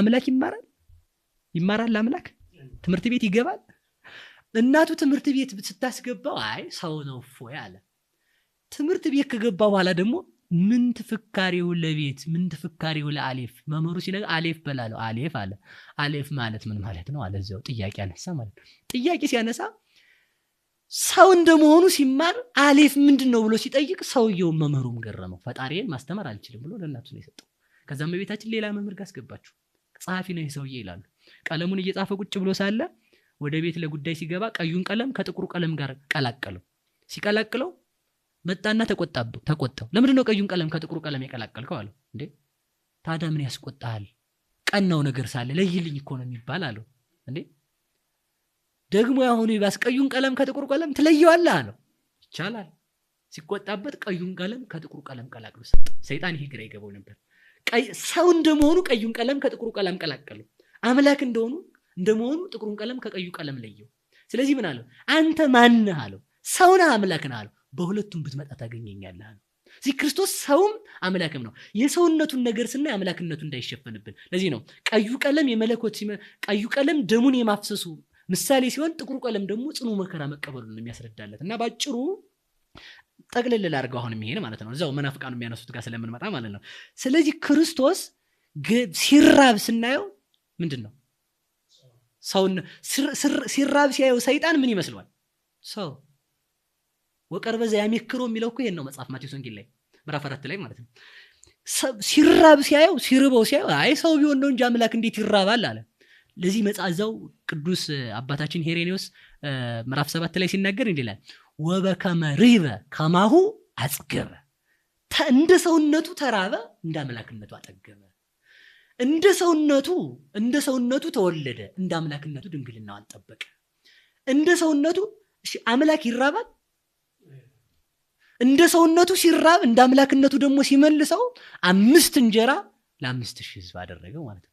አምላክ ይማራል? ይማራል አምላክ? ትምህርት ቤት ይገባል? እናቱ ትምህርት ቤት ስታስገባው አይ ሰው ነው እፎይ አለ። ትምህርት ቤት ከገባ በኋላ ደግሞ ምን ትፍካሬው ለቤት ምን ትፍካሬው ለአሌፍ መምህሩ ሲነግር አሌፍ በላለው አሌፍ አለ። አሌፍ ማለት ምን ማለት ነው አለ። እዚያው ጥያቄ አነሳ ማለት ነው። ጥያቄ ሲያነሳ ሰው እንደመሆኑ ሲማር አሌፍ ምንድን ነው ብሎ ሲጠይቅ ሰውየውን መምህሩም ገረመው። ፈጣሪዬን ማስተማር አልችልም ብሎ ለእናቱ ነው የሰጠው። ከዛም በቤታችን ሌላ መምህር ጋር አስገባችሁ። ጸሐፊ ነው ይሄ ሰውዬ ይላሉ። ቀለሙን እየጻፈ ቁጭ ብሎ ሳለ ወደ ቤት ለጉዳይ ሲገባ ቀዩን ቀለም ከጥቁሩ ቀለም ጋር ቀላቀለው። ሲቀላቅለው መጣና ተቆጣው። ለምንድን ነው ቀዩን ቀለም ከጥቁሩ ቀለም የቀላቀልከው አለው። እንዴ ታዲያ ምን ያስቆጣሃል? ቀናው ነገር ሳለ ለይልኝ እኮ ነው የሚባል አለው። እንዴ ደግሞ ያሁኑ ይባስ ቀዩን ቀለም ከጥቁሩ ቀለም ትለየዋለህ አለው። ይቻላል። ሲቆጣበት ቀዩን ቀለም ከጥቁሩ ቀለም ቀላቅሎ ሰጠ። ሰይጣን ይሄ ግራ ይገባው ነበር። ሰው እንደመሆኑ ቀዩን ቀለም ከጥቁሩ ቀለም ቀላቀለው። አምላክ እንደመሆኑ ጥቁሩን ቀለም ከቀዩ ቀለም ለየው። ስለዚህ ምን አለው? አንተ ማን ነህ አለው። ሰው ነህ አምላክ ነህ አለው። በሁለቱም ብትመጣ ታገኘኛለህ አለው። እዚህ ክርስቶስ ሰውም አምላክም ነው። የሰውነቱን ነገር ስናይ አምላክነቱ እንዳይሸፈንብን። ለዚህ ነው ቀዩ ቀለም የመለኮት ቀዩ ቀለም ደሙን የማፍሰሱ ምሳሌ ሲሆን ጥቁሩ ቀለም ደግሞ ጽኑ መከራ መቀበሉን የሚያስረዳለት እና ባጭሩ ጠቅልል ላድርገው አሁንም ይሄን ማለት ነው። እዛው መናፍቃኑ የሚያነሱት ጋር ስለምንመጣ ማለት ነው። ስለዚህ ክርስቶስ ሲራብ ስናየው ምንድነው? ሰውን ሲራብ ሲያየው ሰይጣን ምን ይመስለዋል? ሰው ወቀርበ ዘያሜክሮ የሚለው እኮ ይሄን ነው መጽሐፍ ማቴዎስ ወንጌል ላይ ምዕራፍ 4 ላይ ማለት ነው። ሲራብ ሲያየው ሲርበው ሲያየው አይ ሰው ቢሆን ነው እንጂ አምላክ እንዴት ይራባል አለ። ለዚህ መጻዛው ቅዱስ አባታችን ሄሬኔዎስ ምዕራፍ 7 ላይ ሲናገር እንዲህ ይላል፣ ወበከመ ርህበ ከማሁ አጽገበ። እንደ ሰውነቱ ተራበ እንደ አምላክነቱ አጠገበ። እንደ ሰውነቱ ተወለደ እንደ አምላክነቱ ድንግልናዋን ጠበቀ። እንደ ሰውነቱ እሺ አምላክ ይራባል? እንደ ሰውነቱ ሲራብ እንደ አምላክነቱ ደግሞ ሲመልሰው 5 እንጀራ ለ5000 ህዝብ አደረገው ማለት ነው።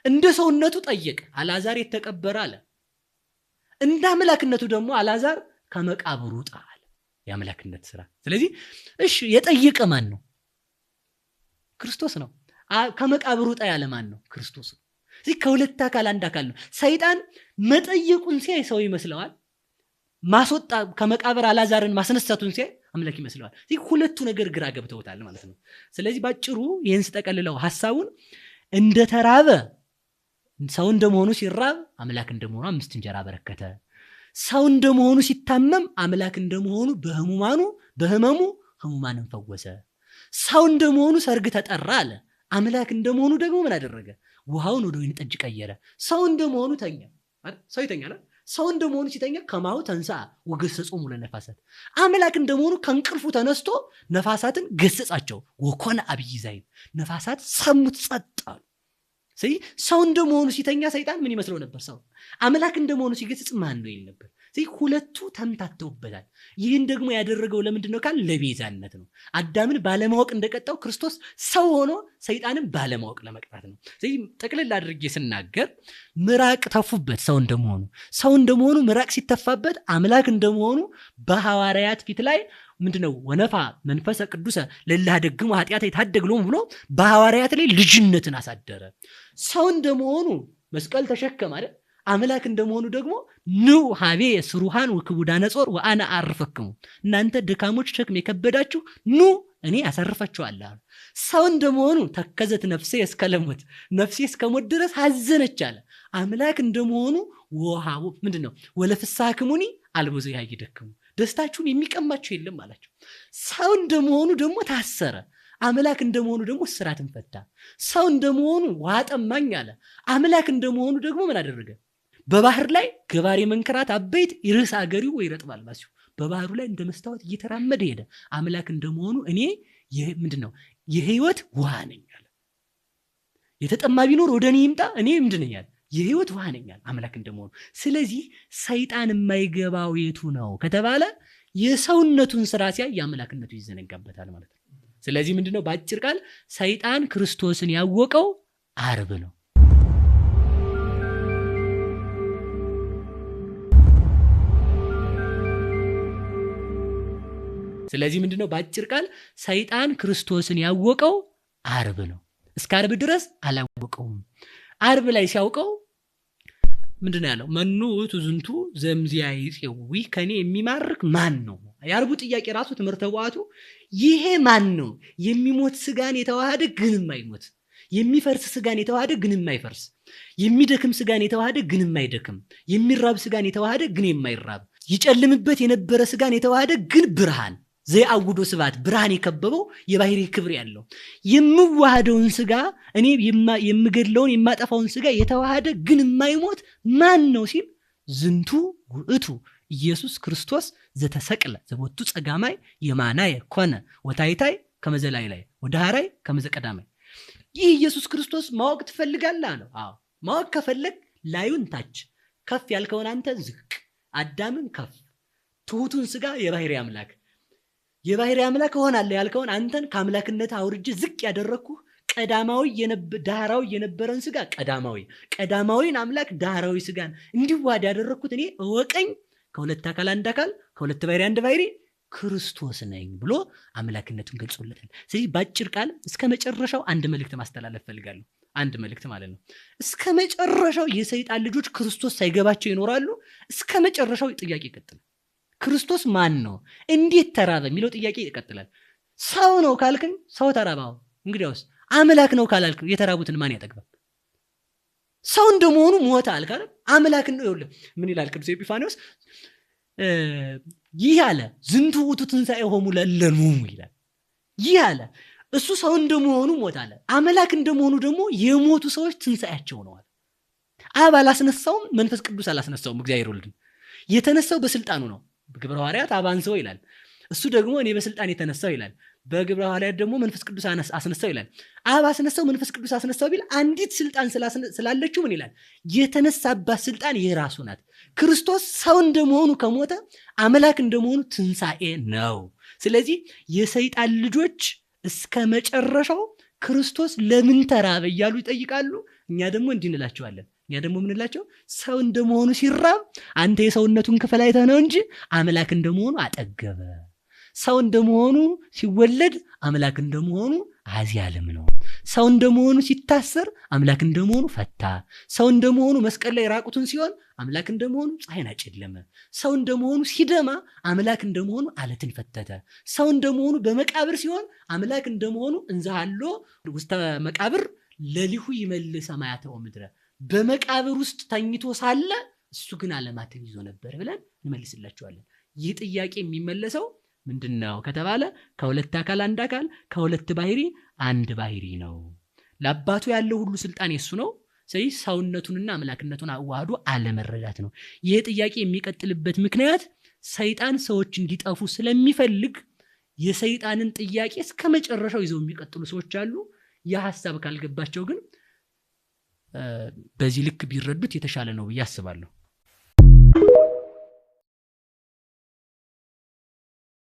እንደ ሰውነቱ ጠየቀ፣ አልዓዛር የተቀበረ አለ። እንደ አምላክነቱ ደግሞ አልዓዛር ከመቃብሩ ውጣ አለ። የአምላክነት ስራ። ስለዚህ እሺ የጠየቀ ማን ነው? ክርስቶስ ነው። ከመቃብሩ ውጣ ያለ ማን ነው? ክርስቶስ ነው። ስለዚህ ከሁለት አካል አንድ አካል ነው። ሰይጣን መጠየቁን ሲያይ ሰው ይመስለዋል። ማስወጣ ከመቃብር አልዓዛርን ማስነሳቱን ሲያይ አምላክ ይመስለዋል። ስለዚህ ሁለቱ ነገር ግራ ገብተውታል ማለት ነው። ስለዚህ ባጭሩ ይሄን ስጠቀልለው ሐሳቡን እንደተራበ ሰው እንደመሆኑ ሲራብ አምላክ እንደመሆኑ 5 እንጀራ በረከተ። ሰው እንደመሆኑ ሲታመም አምላክ እንደመሆኑ በህመሙ ህሙማንን ፈወሰ። ሰው እንደመሆኑ ሰርግ ተጠራ አለ። አምላክ እንደመሆኑ ደግሞ ምን አደረገ? ውሃውን ወደ ወይን ጠጅ ቀየረ። ሰው እንደመሆኑ ተኛ አይደል? ሰው ይተኛል አይደል? ሰው እንደመሆኑ ሲተኛ ከማሁ ተንሳ ወገሰጾሙ ለነፋሳት። አምላክ እንደመሆኑ ከእንቅልፉ ተነስቶ ነፋሳትን ገሰጻቸው። ወኮነ አብይ ዘይን ነፋሳት ሰሙት ጸጥ አሉ። ስለዚህ ሰው እንደመሆኑ ሲተኛ ሰይጣን ምን ይመስለው ነበር? ሰው አምላክ እንደመሆኑ ሲገስጽ ማን ነው ይል ነበር። ስለዚህ ሁለቱ ተምታተውበታል። ይህን ደግሞ ያደረገው ለምንድን ነው ካል ለቤዛነት ነው። አዳምን ባለማወቅ እንደቀጣው ክርስቶስ ሰው ሆኖ ሰይጣንን ባለማወቅ ለመቅጣት ነው። ስለዚህ ጠቅልል አድርጌ ስናገር ምራቅ ተፉበት ሰው እንደመሆኑ፣ ሰው እንደመሆኑ ምራቅ ሲተፋበት አምላክ እንደመሆኑ በሐዋርያት ፊት ላይ ምንድነው ወነፋ መንፈሰ ቅዱሰ ለእለ ኀደግሙ ኃጢአተ ይታደግ ሎሙ ብሎ በሐዋርያት ላይ ልጅነትን አሳደረ። ሰው እንደመሆኑ መስቀል ተሸከመ አይደል? አምላክ እንደመሆኑ ደግሞ ኑ ሀቤ ስሩሃን ወክቡዳነ ጾር ወአነ አርፈክሙ፣ እናንተ ድካሞች ሸክም የከበዳችሁ ኑ እኔ አሳርፋችኋለሁ አለ። ሰው እንደመሆኑ ተከዘት ነፍሴ እስከ ለሞት፣ ነፍሴ እስከ ሞት ድረስ አዘነች አለ። አምላክ እንደመሆኑ ወሃቡ ምንድነው ወለፍሳክሙኒ አልቦ ዘያይደክሙ፣ ደስታችሁን የሚቀማችሁ የለም አላቸው። ሰው እንደመሆኑ ደግሞ ታሰረ። አምላክ እንደመሆኑ ደግሞ እስራትን ፈታ። ሰው እንደመሆኑ ውሃ ጠማኝ አለ። አምላክ እንደመሆኑ ደግሞ ምን አደረገ? በባህር ላይ ገባሬ መንከራት አበይት ይርስ አገሪው ወይ ይረጥባል ባሲው በባህሩ ላይ እንደ መስታወት እየተራመደ ሄደ። አምላክ እንደመሆኑ እኔ ይሄ ምንድነው የህይወት ውሃ ነኝ አለ። የተጠማ ቢኖር ወደ እኔ ይምጣ፣ እኔ ምንድን ነኝ አለ? የህይወት ውሃ ነኝ አለ አምላክ እንደመሆኑ። ስለዚህ ሰይጣን የማይገባው የቱ ነው ከተባለ የሰውነቱን ስራ ሲያይ የአምላክነቱ ይዘነጋበታል ማለት ነው። ስለዚህ ምንድነው በአጭር ቃል ሰይጣን ክርስቶስን ያወቀው ዓርብ ነው። ስለዚህ ምንድነው በአጭር ቃል ሰይጣን ክርስቶስን ያወቀው ዓርብ ነው። እስከ ዓርብ ድረስ አላወቀውም። ዓርብ ላይ ሲያውቀው ምንድነው ያለው? መኑ ውእቱ ዝንቱ ዘእምዚአ ይፄዊ፣ ከኔ የሚማርክ ማን ነው? የዓርቡ ጥያቄ ራሱ ትምህርተ ቡዓቱ ይሄ ማን ነው? የሚሞት ስጋን የተዋሃደ ግን የማይሞት፣ የሚፈርስ ስጋን የተዋሃደ ግን የማይፈርስ፣ የሚደክም ስጋን የተዋሃደ ግን የማይደክም፣ የሚራብ ስጋን የተዋሃደ ግን የማይራብ፣ ይጨልምበት የነበረ ስጋን የተዋሃደ ግን ብርሃን ዘያውዶ ስብሐት ብርሃን የከበበው የባህሪ ክብር ያለው የምዋሃደውን ስጋ እኔ የምገድለውን የማጠፋውን ስጋ የተዋሃደ ግን የማይሞት ማን ነው ሲል ዝንቱ ውእቱ ኢየሱስ ክርስቶስ ዘተሰቅለ ዘቦቱ ጸጋማይ የማናየ ኮነ ወታይታይ ከመዘላይ ላይ ወዳሃራይ ከመዘቀዳማይ። ይህ ኢየሱስ ክርስቶስ ማወቅ ትፈልጋለህ አለው። አዎ ማወቅ ከፈለግ ላዩን ታች ከፍ ያልከውን አንተ ዝቅ፣ አዳምን ከፍ፣ ትሁቱን ስጋ የባህሪ አምላክ የባህሪ አምላክ እሆናለሁ ያልከውን አንተን ከአምላክነት አውርጄ ዝቅ ያደረግኩህ ቀዳማዊ ዳህራዊ የነበረን ስጋ ቀዳማዊ፣ ቀዳማዊን አምላክ ዳህራዊ ስጋን እንዲዋሃድ ያደረግኩት እኔ እወቀኝ፣ ከሁለት አካል አንድ አካል፣ ከሁለት ባህሪ አንድ ባህሪ ክርስቶስ ነኝ ብሎ አምላክነቱን ገልጾለታል። ስለዚህ በአጭር ቃል እስከ መጨረሻው አንድ መልእክት ማስተላለፍ ፈልጋለሁ። አንድ መልእክት ማለት ነው። እስከ መጨረሻው የሰይጣን ልጆች ክርስቶስ ሳይገባቸው ይኖራሉ። እስከ መጨረሻው ጥያቄ ይቀጥላል። ክርስቶስ ማን ነው? እንዴት ተራበ? የሚለው ጥያቄ ይቀጥላል። ሰው ነው ካልክኝ ሰው ተራበ። እንግዲያውስ አምላክ ነው ካላልክ የተራቡትን ማን ያጠግባል? ሰው እንደመሆኑ ሞተ አልክ አይደል? አምላክ ነው። ይኸውልህ ምን ይላል ቅዱስ ኤጲፋንዮስ? ይህ አለ ዝንቱ ውእቱ ትንሣኤሆሙ ለእለ ሞቱ ይላል። ይህ አለ እሱ ሰው እንደመሆኑ ሞተ አለ። አምላክ እንደመሆኑ ደግሞ የሞቱ ሰዎች ትንሣኤያቸው ነው አለ። አብ አላስነሳውም፣ መንፈስ ቅዱስ አላስነሳውም። እግዚአብሔር ወልድን የተነሳው በስልጣኑ ነው። በግብረ ሐዋርያት አብ አንሥኦ ይላል። እሱ ደግሞ እኔ በስልጣን የተነሳው ይላል። በግብረ ሐዋርያት ደግሞ መንፈስ ቅዱስ አስነሳው ይላል። አብ አስነሳው መንፈስ ቅዱስ አስነሳው ቢል አንዲት ስልጣን ስላለችው ምን ይላል? የተነሳባት ስልጣን የራሱ ናት። ክርስቶስ ሰው እንደመሆኑ ከሞተ አምላክ እንደመሆኑ ትንሣኤ ነው። ስለዚህ የሰይጣን ልጆች እስከ መጨረሻው ክርስቶስ ለምን ተራበ እያሉ ይጠይቃሉ። እኛ ደግሞ እንዲህ እንላቸዋለን። እኛ ደግሞ ምንላቸው? ሰው እንደመሆኑ ሲራብ አንተ የሰውነቱን ክፍል አይተህ ነው እንጂ አምላክ እንደመሆኑ አጠገበ። ሰው እንደመሆኑ ሲወለድ አምላክ እንደመሆኑ አዚያለም ነው። ሰው እንደመሆኑ ሲታሰር አምላክ እንደመሆኑ ፈታ። ሰው እንደመሆኑ መስቀል ላይ ራቁቱን ሲሆን አምላክ እንደመሆኑ ፀሐይን አጨለመ። ሰው እንደመሆኑ ሲደማ አምላክ እንደመሆኑ አለትን ፈተተ። ሰው እንደመሆኑ በመቃብር ሲሆን አምላክ እንደመሆኑ እንዘሃሎ ውስተ መቃብር ለሊሁ ይመልእ ሰማያተ ወምድረ፣ በመቃብር ውስጥ ተኝቶ ሳለ እሱ ግን ዓለማትን ይዞ ነበር ብለን እንመልስላቸዋለን። ይህ ጥያቄ የሚመለሰው ምንድነው ከተባለ ከሁለት አካል አንድ አካል፣ ከሁለት ባህሪ አንድ ባህሪ ነው። ለአባቱ ያለው ሁሉ ስልጣን የሱ ነው። ስለዚህ ሰውነቱንና አምላክነቱን አዋህዶ አለመረዳት ነው። ይህ ጥያቄ የሚቀጥልበት ምክንያት ሰይጣን ሰዎች እንዲጠፉ ስለሚፈልግ የሰይጣንን ጥያቄ እስከ መጨረሻው ይዘው የሚቀጥሉ ሰዎች አሉ። ያ ሐሳብ ካልገባቸው ግን በዚህ ልክ ቢረዱት የተሻለ ነው ብዬ አስባለሁ።